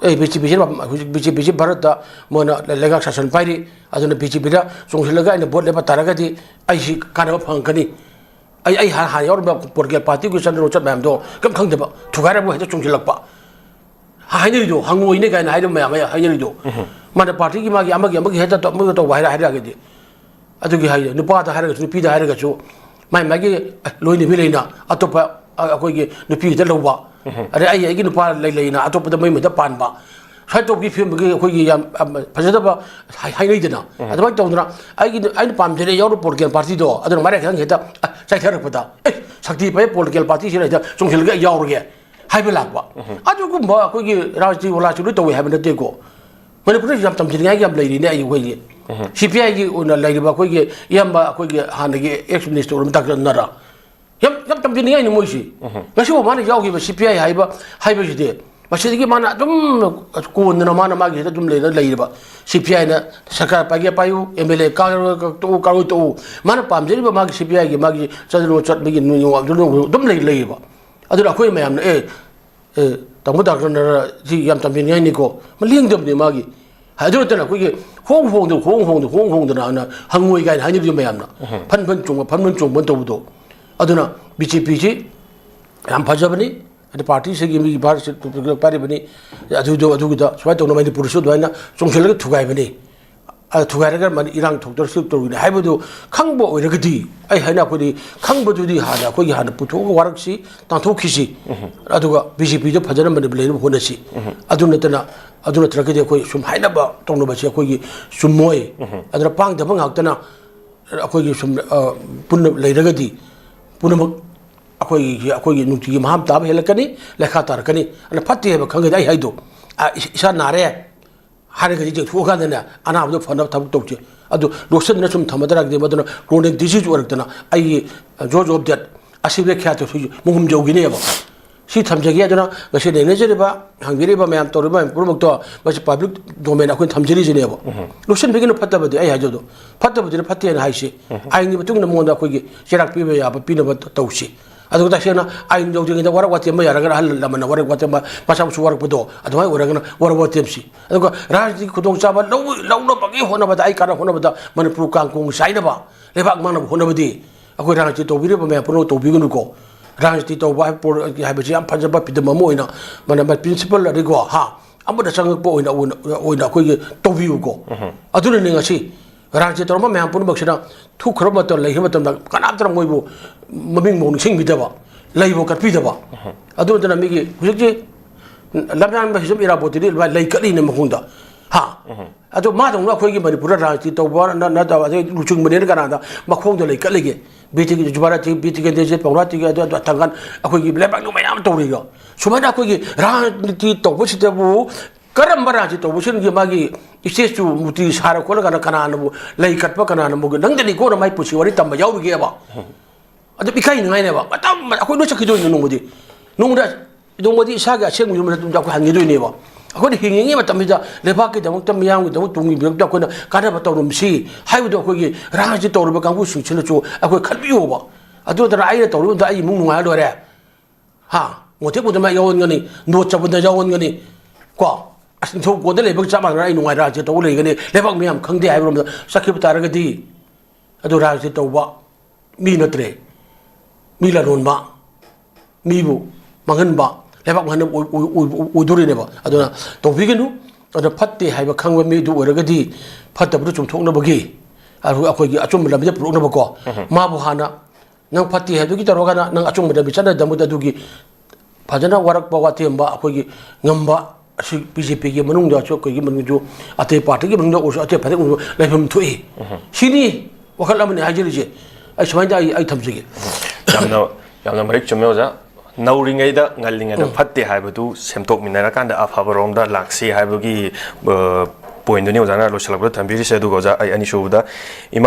ꯑꯦ, ꯕꯤ ꯖꯦ ꯄꯤꯁꯤ ꯍꯧꯖꯤꯛ ꯕꯤ ꯖꯦ ꯄꯤꯁꯤ ꯚꯥꯔꯠꯇ ꯃꯣꯏꯅ ꯂꯩꯉꯥꯛ ꯁꯥꯁꯟ ꯄꯥꯏꯔꯤ, ꯑꯗꯨꯅ ꯕꯤ ꯖꯦ ꯄꯤꯗ ꯆꯣꯡꯁꯤꯜꯂꯒ ꯑꯩꯅ ꯚꯣꯠ ꯂꯦꯞꯄ ꯇꯥꯔꯒꯗꯤ ꯑꯩꯁꯤ ꯀꯥꯟꯅꯕ ꯐꯪꯉꯛꯀꯅꯤ꯫ ꯑꯩ, ꯑꯩ ꯍꯥꯟꯅ, ꯍꯥꯟꯅ ꯌꯥꯎꯔꯝꯕ ꯄꯣꯂꯤꯇꯤꯀꯦꯜ ꯄꯥꯔꯇꯤꯒꯤ ꯆꯟꯗ꯭ꯔ ꯂꯣꯟꯆꯠ ꯃꯌꯥꯝꯗꯣ ꯀꯩꯝ ꯈꯪꯗꯕ, ꯊꯨꯒꯥꯏꯔꯕ ꯍꯦꯛꯇ ꯆꯣꯡꯁꯤꯜꯂꯛꯄ꯫ ꯍꯥꯏꯅꯔꯤꯗꯣ, ꯍꯪꯉꯣꯏꯅꯦ ꯀꯥꯏꯅ ꯍꯥꯏꯔꯤꯕ ꯃꯌꯥꯝ ꯑꯃ ꯍꯥꯏꯅꯔꯤꯗꯣ꯫ ꯃꯥꯅ ꯄꯥꯔꯇꯤꯒꯤ ꯃꯥꯒꯤ ꯑꯃꯒꯤ, ꯑꯃꯒꯤ ꯍꯦꯛꯇ ꯇꯧ-, ꯑꯃꯒ ꯇꯧꯕ ꯍꯥꯏꯔ-, ꯍꯥꯏꯔꯛꯑꯒꯗꯤ꯫ ꯑꯗꯨꯒꯤ ꯍꯥꯏ, ꯅꯨꯄꯥꯗ ꯍꯥꯏꯔꯒꯁꯨ, ꯅꯨꯄꯤꯗ ꯍꯥꯏꯔꯒꯁꯨ, ꯃꯥꯏ ꯃꯥꯒꯤ, ꯑꯦ, ꯂꯣꯏꯅꯕꯤ ꯂꯩꯅ ꯑꯇꯣꯞꯄ, ꯑ, ꯑꯩꯈꯣꯏꯒꯤ ꯅꯨꯄꯤ ꯍꯦꯛꯇ ꯂꯧꯕ, ꯑꯗꯩ ꯑꯩ ꯑꯩꯒꯤ ꯅꯨꯄꯥ ꯂꯩ ꯂꯩꯅ ꯑꯇꯣꯞꯄꯗ ꯃꯌꯨꯝꯗ ꯄꯥꯟꯕ, ꯁꯨꯃꯥꯏꯅ ꯇꯧꯕꯒꯤ ꯐꯤꯕꯝꯒꯤ ꯑꯩꯈꯣꯏꯒꯤ ꯌꯥꯝ ꯌꯥꯝ ꯐꯖꯗꯕ ꯍꯥꯏ- ꯍꯥꯏꯅꯩꯗꯅ꯫ ꯑꯗꯨꯃꯥꯏꯅ ꯇꯧꯗꯅ ꯑꯩꯒꯤ ꯑꯩꯅ ꯄꯥꯝꯖꯔꯦ ꯌꯥꯎꯔ ꯄꯣꯂꯤꯇꯤꯀꯦꯜ ꯄꯥꯔꯇꯤꯗꯣ ꯑꯗꯨꯅ ꯃꯔꯥꯏ ꯈꯤꯇꯪ ꯍꯦꯛꯇ ꯑ, ꯆꯥꯏꯊꯔꯛꯄꯗ, "ꯑꯦ, ꯁꯛꯇꯤ ꯐꯩ ꯄꯣꯂꯤꯇꯤꯀꯦꯜ ꯄꯥꯔꯇꯤꯁꯤꯗ ꯍꯦꯛꯇ ꯆꯣꯡꯁꯤꯜꯂꯒ ꯑꯩ ꯌꯥꯎꯔꯒꯦ" ꯍꯥꯏꯕ ꯂꯥꯛꯄ꯫ ꯑꯗꯨꯒꯨꯝꯕ ꯑꯩꯈꯣꯏꯒꯤ ꯔꯥꯖꯅꯤꯇꯤ ꯋꯥꯂꯥꯁꯨ ꯂꯣꯏ ꯇꯧꯋꯦ ꯍꯥꯏꯕ ꯅꯠꯇꯦꯀꯣ꯫ ꯃꯅꯤꯄꯨꯔꯗ ꯌꯥꯝ ꯇꯝꯖꯅꯤꯡꯉꯥꯏꯒꯤ ꯌꯥꯝ ꯂꯩꯔꯤꯅꯦ ꯑꯩ ꯑꯩꯈꯣꯏꯒꯤ ꯁꯤ ꯄꯤ ꯑꯥꯏꯒꯤ ꯑꯣꯏꯅ ꯂꯩꯔꯤꯕ ꯑꯩꯈꯣꯏꯒꯤ ꯏꯌꯥꯝꯕ ꯑꯩꯈꯣꯏꯒꯤ ꯍꯥꯟꯅꯒꯤ ꯑꯦꯛꯁ ꯃꯤꯅꯤꯁꯇꯔ ꯑꯣꯏꯔꯝ ꯗꯥꯛꯇꯔ ꯅꯔꯥ ꯌꯥꯝ ꯌꯥꯝ ꯇꯝꯖꯅꯤꯡꯉꯥꯏꯅꯤ ꯃꯣꯏꯁꯤ꯫ ꯉꯁꯤꯐꯥꯎ ꯃꯥꯅ ꯌꯥꯎꯈꯤꯕ ꯁꯤ ꯄꯤ ꯑꯥꯏ ꯍꯥꯏꯕ ꯍꯥꯏꯕꯁꯤꯗꯤ ꯃꯁꯤꯗꯒꯤ ꯃꯥꯅ ꯑꯗꯨꯝ ꯀꯣꯟꯗꯅ ꯃꯥꯅ ꯃꯥꯒꯤ ꯍꯦꯛꯇ ꯑꯗꯨꯝ ꯂꯩꯔ ꯂꯩꯔꯤꯕ꯫ ꯁꯤ ꯄꯤ ꯑꯥꯏꯅ ꯁꯔꯀꯥꯔ ꯄꯥꯏꯒꯦ ꯄꯥꯏꯌꯨ, ꯑꯦꯝ ꯑꯦꯜ ꯑꯦ ꯀꯥꯔꯣꯏ ꯇꯣꯛꯎ, ꯀꯥꯔꯣꯏ ꯇꯣꯛꯎ, ꯃꯥꯅ ꯄꯥꯝꯖꯔꯤꯕ ꯃꯥꯒꯤ ꯁꯤ ꯄꯤ ꯑꯥꯏꯒꯤ ꯃꯥꯒꯤ ꯆꯠꯅ ꯆꯠꯄꯒꯤ ꯅꯤꯌꯣꯝ ꯑꯗꯨꯝ ꯂꯩ ꯂꯩꯌꯦꯕ꯫ ꯑꯗꯨꯅ ꯑꯩꯈꯣꯏ ꯃꯌꯥꯝꯅ ꯑꯦ ꯑꯦ, ꯇꯥꯃꯣ ꯗꯥꯛꯇꯔꯅ ꯁꯤ ꯌꯥꯝ ꯇꯝꯕꯤꯅꯤꯡꯉꯥꯏꯅꯤꯀꯣ꯫ ꯃꯥ ꯂꯦꯡꯗꯕꯅꯤ ꯃꯥꯒꯤ꯫ ꯑꯗꯨ ꯅꯠꯇꯅ ꯑꯩꯈꯣꯏꯒꯤ ꯍꯣꯡ ꯍꯣꯡꯗꯅ, ꯍꯣꯡ ꯍꯣꯡꯗꯅ, ꯍꯣꯡ ꯍꯣꯡꯗꯅ ꯑꯅ ꯍꯪꯉꯣꯏ ꯀꯥꯏꯅ ꯍꯥꯏꯅꯕꯗꯣ ꯃꯌꯥꯝꯅ꯫ ꯐꯟ ꯐꯟ ꯆꯣꯡꯕ, ꯐꯟ ꯐꯟ ꯆꯣꯡꯕ ꯇꯧꯕꯗꯣ꯫ ꯑꯗꯨꯅ ꯕꯤ ꯖꯦ ꯄꯤꯁꯤ ꯌꯥꯝ ꯐꯖꯕꯅꯤ꯫ ꯑꯗ ꯄꯥꯔꯇꯤꯁꯤꯒꯤ ꯃꯤꯒꯤ ꯚꯥꯔꯠꯁꯤ ꯄꯥꯏꯔꯤꯕꯅꯤ꯫ ꯑꯗꯨꯗꯣ ꯑꯗꯨꯒꯤꯗ ꯁꯨꯃꯥꯏꯅ ꯇꯧꯅ ꯃꯅꯤꯄꯨꯔꯁꯨ ꯑꯗꯨꯃꯥꯏꯅ ꯆꯣꯡꯁꯤꯜꯂꯒ ꯊꯨꯒꯥꯏꯕꯅꯤ꯫ ꯑ, ꯊꯨꯒꯥꯏꯔꯒ ꯃꯅꯤ-, ꯏꯔꯥꯡ ꯊꯣꯛꯇꯅ ꯁꯤ ꯇꯧꯔꯤꯅꯤ ꯍꯥꯏꯕꯗꯨ ꯈꯪꯕ ꯑꯣꯏꯔꯒꯗꯤ, ꯑꯩ ꯍꯥꯏꯅ ꯑꯩꯈꯣꯏꯗꯤ ꯈꯪꯕꯗꯨꯗꯤ ꯍꯥꯟꯅ ꯑꯩꯈꯣꯏꯒꯤ ꯍꯥꯟꯅ ꯄꯨꯊꯣꯛꯑꯒ ꯋꯥꯔꯛꯁꯤ, ꯇꯥꯟꯊꯣꯛꯈꯤꯁꯤ꯫ ꯑꯗꯨꯒ ꯕꯤ ꯖꯦ ꯄꯤꯗ ꯐꯖꯅ ꯃꯅꯤꯄꯨꯔ ꯂꯩꯅꯕ ꯍꯣꯠꯅꯁꯤ꯫ ꯑꯗꯨ ꯅꯠꯇꯅ, ꯑꯗꯨ ꯅꯠꯇ꯭ꯔꯒꯗꯤ ꯑꯩꯈꯣꯏ ꯁꯨꯝ ꯍꯥꯏꯅꯕ ꯇꯧꯅꯕꯁꯦ ꯑꯩꯈꯣꯏꯒꯤ ꯆꯨꯝꯃꯣꯏ꯫ ꯑꯗꯨꯅ ꯄꯥꯡꯗꯕ ꯉꯥꯛꯇꯅ ꯑꯩꯈꯣꯏꯒꯤ ꯁꯨꯝ, ꯑ, ꯄꯨꯟꯅ ꯂꯩꯔꯒꯗꯤ ꯄꯨꯝꯅꯃꯛ ꯑꯩꯈꯣꯏꯒꯤ, ꯑꯩꯈꯣꯏꯒꯤ ꯅꯨꯡꯇꯤꯒꯤ ꯃꯍꯥꯝ ꯇꯥꯕ ꯍꯦꯜꯂꯛꯀꯅꯤ, ꯂꯩꯈꯥ ꯇꯥꯔꯛꯀꯅꯤ꯫ ꯑꯗꯨꯅ ꯐꯠꯇꯦ ꯍꯥꯏꯕ ꯈꯪꯒꯗꯤ ꯑꯩ ꯍꯥꯏꯗꯣ, ꯑ, ꯏꯁ-, ꯏꯁꯥ ꯅꯥꯔꯦ ꯍꯥꯏꯔꯒꯗꯤ ꯌꯦꯡꯊꯣꯛꯑꯀꯥꯟꯗꯅꯦ ꯑꯅꯥꯕꯗꯣ ꯐꯅꯕ ꯊꯕꯛ ꯇꯧꯁꯦ꯫ ꯑꯗꯨ ꯂꯣꯠꯁꯤꯟꯗꯅ ꯁꯨꯝ ꯊꯝꯃ ꯇꯥꯔꯒꯗꯤ ꯃꯗꯨꯅ chronic disease ꯑꯣꯏꯔꯛꯇꯅ ꯑꯩꯒꯤ, ꯑ, cause of death, ꯑꯁꯤꯕ ꯈ꯭ꯌꯥꯠꯇ ꯃꯍꯨꯝ ꯌꯧꯈꯤꯅꯦꯕ꯫ ꯁꯤ ꯊꯝꯖꯒꯦ꯫ ꯑꯗꯨꯅ ꯉꯁꯤ ꯅꯩꯅꯖꯔꯤꯕ, ꯍꯪꯕꯤꯔꯤꯕ ꯃꯌꯥꯝ, ꯇꯧꯔꯤꯕ ꯃꯌꯥꯝ ꯄꯨꯝꯅꯃꯛꯇꯣ ꯃꯁꯤ public domain ꯑꯩꯈꯣꯏꯅ ꯊꯝꯖꯔꯤꯁꯤꯅꯦꯕ꯫ ꯂꯣꯠꯁꯤꯟꯕꯒꯤꯅ ꯐꯠꯇꯕꯗꯤ ꯑꯩ ꯍꯥꯏꯖꯕꯗꯣ, ꯐꯠꯇꯕꯗꯨꯅ ꯐꯠꯇꯦꯅ ꯍꯥꯏꯁꯤ꯫ ꯑꯥꯏꯟꯒꯤ ꯃꯇꯨꯡ ꯏꯟꯅ ꯃꯉꯣꯟꯗ ꯑꯩꯈꯣꯏꯒꯤ ꯆꯩꯔꯥꯛ ꯄꯤꯕ ꯌꯥꯕ ꯄꯤꯅꯕ ꯇꯧꯁꯤ꯫ ꯑꯗꯨꯒ ꯇꯁꯦꯡꯅ ꯑꯥꯏꯟ ꯌꯧꯗ꯭ꯔꯤꯉꯩꯗ ꯋꯥꯔꯛ ꯋꯥꯇꯦꯝ ꯑꯃ ꯌꯥꯔꯒꯅ, ꯑꯍꯜ ꯂꯃꯟꯅ ꯋꯥꯔꯛ ꯋꯥꯇꯦꯝ, ꯃꯆꯥ ꯃꯁꯨ ꯋꯥꯔꯛꯄꯗꯣ ꯑꯗꯨꯃꯥꯏꯅ ꯑꯣꯏꯔꯒꯅ ꯋꯥꯔꯛ ꯋꯥꯇꯦꯝꯁꯤ꯫ ꯑꯗꯨꯒ ꯔꯥꯖꯅꯤꯇꯤꯒꯤ ꯈꯨꯗꯣꯡꯆꯥꯕ ꯂꯧ-, ꯂꯧꯅꯕꯒꯤ ꯍꯣꯠꯅꯕꯗ, ꯑꯩ ꯀꯥꯟꯅ ꯍꯣꯠꯅꯕꯗ ꯃꯅꯤꯄꯨꯔ ꯀꯥꯡ ꯀꯣꯡ ꯆꯥꯏꯅꯕ, ꯂꯩꯕꯥꯛ ꯃꯥꯡꯅꯕ ꯍꯣꯠꯅꯕꯗꯤ ꯑꯩꯈꯣꯏ ꯔꯥꯖꯅꯤꯇꯤ ꯇꯧꯕꯤꯔꯤꯕ ꯃꯌꯥꯝ ꯄꯨꯝꯅꯃꯛ ꯇꯧꯕꯤꯒꯅꯨꯀꯣ꯫ ꯔꯥꯖꯅꯤꯇꯤ ꯇꯧꯕ ꯍꯥꯏꯕ ꯄꯣ-, ꯍꯥꯏꯕꯁꯤ ꯌꯥꯝ ꯐꯖꯕ ꯐꯤꯗꯝ ꯑꯃ ꯑꯣꯏꯅ ꯃꯅ-, ꯃ-, principle ꯑꯗꯒꯤꯀꯣ, ꯍꯥ, ꯑꯃꯗ ꯆꯪꯉꯛꯄ ꯑꯣꯏꯅ, ꯑꯣꯏꯅ, ꯑꯣꯏꯅ ꯑꯩꯈꯣꯏꯒꯤ ꯇꯧꯕꯤꯌꯨꯀꯣ꯫ ꯑꯗꯨꯅꯅꯤ ꯉꯁꯤ ꯔꯥꯖꯅꯤꯇꯤ ꯇꯧꯔꯝꯕ ꯃꯌꯥꯝ ꯄꯨꯝꯅꯃꯛꯁꯤꯅ ꯊꯣꯛꯈ꯭ꯔꯕ ꯃꯇꯝ, ꯂꯩꯈ꯭ꯔꯕ ꯃꯇꯝꯗ ꯀꯅꯥꯝꯇꯅ ꯃꯣꯏꯕꯨ ꯃꯃꯤꯡꯐꯥꯎ ꯅꯤꯡꯁꯤꯡꯕꯤꯗꯕ, ꯂꯩꯕ ꯀꯠꯄꯤꯗꯕ꯫ ꯑꯗꯨ ꯅꯠꯇꯅ ꯃꯤꯒꯤ ꯍꯧꯖꯤꯛꯇꯤ ꯂꯝꯌꯥꯟꯕ ꯍꯤꯖꯝ ꯏꯔꯥꯕꯣꯠꯇꯨꯗꯤ ꯑꯗꯨꯃꯥꯏꯅ ꯂꯩ ꯀꯠꯂꯤꯅꯦ ꯃꯈꯣꯡꯗ꯫ ꯍꯥ? ꯑꯗꯣ ꯃꯥꯗꯧꯅ ꯑꯩꯈꯣꯏꯒꯤ ꯃꯅꯤꯄꯨꯔꯗ ꯔꯥꯖꯅꯤꯇꯤ ꯇꯧꯕ ꯅ-, ꯅꯠꯇꯕ ꯑꯗꯩ ꯂꯨꯆꯤꯡꯕꯅꯦꯅ ꯀꯅꯥꯗ ꯃꯈꯣꯡꯗ ꯂꯩ ꯀꯠꯂꯤꯒꯦ? ꯕꯤ ꯇꯤ ꯀꯦ ꯖꯨꯕꯥꯔꯥꯇꯤ, ꯕꯤ ꯇꯤ ꯀꯦ ꯗꯦꯁꯦ, ꯄꯧꯔꯥꯇꯤꯒꯤ ꯑꯗꯨ, ꯑꯗꯨ ꯊꯥꯡꯒꯜ ꯑꯩꯈꯣꯏꯒꯤ ꯂꯩꯕꯥꯛ ꯃꯌꯥꯝ ꯇꯧꯔꯤꯗꯣ꯫ ꯁꯨꯃꯥꯏꯅ ꯑꯩꯈꯣꯏꯒꯤ ꯔꯥꯖꯅꯤꯇꯤ ꯇꯧꯕꯁꯤꯗꯕꯨ ꯀꯔꯝꯕ ꯔꯥꯖꯅꯤꯇꯤ ꯇꯧꯕꯁꯤꯡꯒꯤ ꯃꯥꯒꯤ ꯏꯁꯇꯦꯆꯨ ꯃꯨꯔꯇꯤ ꯁꯥꯔ ꯈꯣꯠꯂꯒꯅ ꯀꯅꯥꯅꯕꯨ ꯂꯩ ꯀꯠꯄ, ꯀꯅꯥꯅꯕꯨ ꯅꯪꯗꯅꯤꯀꯣꯅ ꯃꯥꯏ ꯄꯨꯟꯁꯤ ꯋꯥꯔꯤ ꯇꯝꯕ ꯌꯥꯎꯔꯤꯒꯦꯕ? ꯑꯗꯨꯝ ꯏꯀꯥꯏꯅꯤꯡꯉꯥꯏꯅꯦꯕ꯫ ꯃꯇꯝ ꯑꯩꯈꯣꯏ ꯂꯣꯏ ꯆꯠꯈꯤꯗꯣꯏꯅꯦ ꯅꯣꯡꯃꯗꯤ꯫ ꯅꯣꯡꯃꯗ, ꯅꯣꯡꯃꯗꯤ ꯏꯁꯥꯒꯤ ꯑꯁꯦꯡꯕ ꯌꯨꯝꯗ ꯑꯩꯈꯣꯏ ꯍꯟꯈꯤꯗꯣꯏꯅꯦꯕ꯫ ꯑꯩꯈꯣꯏꯅ ꯍꯤꯡꯉꯤꯉꯩ ꯃꯇꯝꯁꯤꯗ ꯂꯩꯕꯥꯛꯀꯤꯗꯃꯛꯇ, ꯃꯤꯌꯥꯝꯒꯤꯗꯃꯛ, ꯇꯨꯡꯒꯤꯗꯃꯛꯇ ꯑꯩꯈꯣꯏꯅ ꯀꯥꯟꯅꯕ ꯇꯧꯔꯝꯁꯤ ꯍꯥꯏꯕꯗꯣ ꯑꯩꯈꯣꯏꯒꯤ ꯔꯥꯖꯅꯤꯇꯤ ꯇꯧꯔꯤꯕ ꯀꯥꯡꯕꯨꯁꯤꯡꯁꯤꯅꯁꯨ ꯑꯩꯈꯣꯏ ꯈꯟꯕꯤꯌꯣꯕ꯫ ꯑꯗꯨ ꯅꯠꯇꯅ ꯑꯩꯅ ꯇꯧꯔꯤꯕꯗ ꯑꯩ ꯏꯃꯨꯡ ꯅꯨꯡꯉꯥꯏꯔ ꯂꯣꯏꯔꯦ꯫ ꯍꯥ? ꯃꯣꯟꯊꯦꯛ ꯃꯨꯟꯗꯃ ꯌꯥꯎꯍꯟꯒꯅꯤ, ꯅꯣꯠ ꯆꯕꯗ ꯌꯥꯎꯍꯟꯒꯅꯤ꯫ ꯀꯣ? ꯑꯁ, ꯅꯤꯡꯊꯧ ꯀꯣꯟꯗ ꯂꯩꯕꯒ ꯆꯞ ꯃꯥꯟꯅꯅ ꯑꯩ ꯅꯨꯡꯉꯥꯏ ꯔꯥꯖꯅꯤꯇꯤ ꯇꯧꯕ ꯂꯩꯒꯅꯤ, ꯂꯩꯕꯥꯛ ꯃꯤꯌꯥꯝ ꯈꯪꯗꯦ ꯍꯥꯏꯕꯔꯣꯝꯗ ꯆꯠꯈꯤꯕ ꯇꯥꯔꯒꯗꯤ, ꯑꯗꯨ ꯔꯥꯖꯅꯤꯇꯤ ꯇꯧꯕ ꯃꯤ ꯅꯠꯇ꯭ꯔꯦ, ꯃꯤ ꯂꯂꯣꯟꯕ, ꯃꯤꯕꯨ ꯃꯥꯡꯍꯟꯕ, ꯂꯩꯕꯥꯛ ꯃꯥꯡꯍꯟꯕ ꯑꯣꯏ-, ꯑꯣꯏ-, ꯑꯣꯏ-, ꯑꯣꯏꯗꯣꯔꯤꯅꯦꯕ꯫ ꯑꯗꯨꯅ ꯇꯧꯕꯤꯒꯅꯨ꯫ ꯑꯗꯨꯅ ꯐꯠꯇꯦ ꯍꯥꯏꯕ ꯈꯪꯕ ꯃꯤꯗꯨ ꯑꯣꯏꯔꯒꯗꯤ ꯐꯠꯇꯕꯗꯨ ꯆꯨꯝꯊꯣꯛꯅꯕꯒꯤ ꯑꯩꯈꯣꯏꯒꯤ ꯑꯆꯨꯝꯕ ꯂꯝꯕꯤꯗ ꯄꯨꯔꯛꯅꯕꯀꯣ, ꯃꯥꯕꯨ ꯍꯥꯟꯅ ꯅꯪ ꯐꯠꯇꯦ ꯍꯥꯏꯕꯗꯨꯒꯤ ꯇꯧꯔꯒꯅ ꯅꯪ ꯑꯆꯨꯝꯕ ꯂꯝꯕꯤ ꯆꯠꯅꯗꯕꯗ ꯑꯗꯨꯒꯤ ꯐꯖꯅ ꯋꯥꯔꯛꯄ ꯋꯥꯇꯦꯝꯕ ꯑꯩꯈꯣꯏꯒꯤ ꯉꯝꯕ ꯑꯁꯤ ꯕꯤ ꯖꯦ ꯄꯤꯒꯤ ꯃꯅꯨꯡꯗꯁꯨ, ꯑꯩꯈꯣꯏꯒꯤ ꯃꯅꯨꯡꯗꯁꯨ, ꯑꯇꯩ ꯄꯥꯔꯇꯤꯒꯤ ꯃꯅꯨꯡꯗ ꯑꯣꯏꯔꯁꯨ, ꯑꯇꯩ ꯄꯥꯔꯇꯤ ꯃꯅꯨꯡꯗ ꯂꯩꯐꯝ ꯊꯣꯛꯏ꯫ ꯁꯤꯅꯤ ꯋꯥꯈꯜ ꯑꯃꯅꯤ ꯍꯥꯏꯖꯔꯤꯁꯦ꯫ ꯑꯩ ꯁꯨꯃꯥꯏꯅ ꯑꯩ, ꯑꯩ ꯊꯝꯖꯒꯦ꯫ ꯌꯥꯝꯅ, ꯌꯥꯝꯅ ꯃꯔꯤꯛ ꯆꯨꯝꯃꯦ ꯑꯣꯖꯥ꯫ ꯅꯧꯔꯤꯉꯩꯗ, ꯉꯜꯂꯤꯉꯩꯗ ꯐꯠꯇꯦ ꯍꯥꯏꯕꯗꯨ ꯁꯦꯝꯗꯣꯛꯃꯤꯟꯅꯔꯀꯥꯟꯗ ꯑꯐꯕꯔꯣꯝꯗ ꯂꯥꯛꯁꯤ ꯍꯥꯏꯕꯒꯤ, ꯑ, ꯄꯣꯏꯟꯗꯨꯅꯤ ꯑꯣꯖꯥꯅ ꯂꯣꯏꯁꯤꯜꯂꯛꯄꯗ ꯊꯝꯕꯤꯔꯤꯁꯦ꯫ ꯑꯗꯨꯒ ꯑꯣꯖꯥ, ꯑꯩ ꯑꯅꯤꯁꯨꯕꯗ ꯏꯃꯥ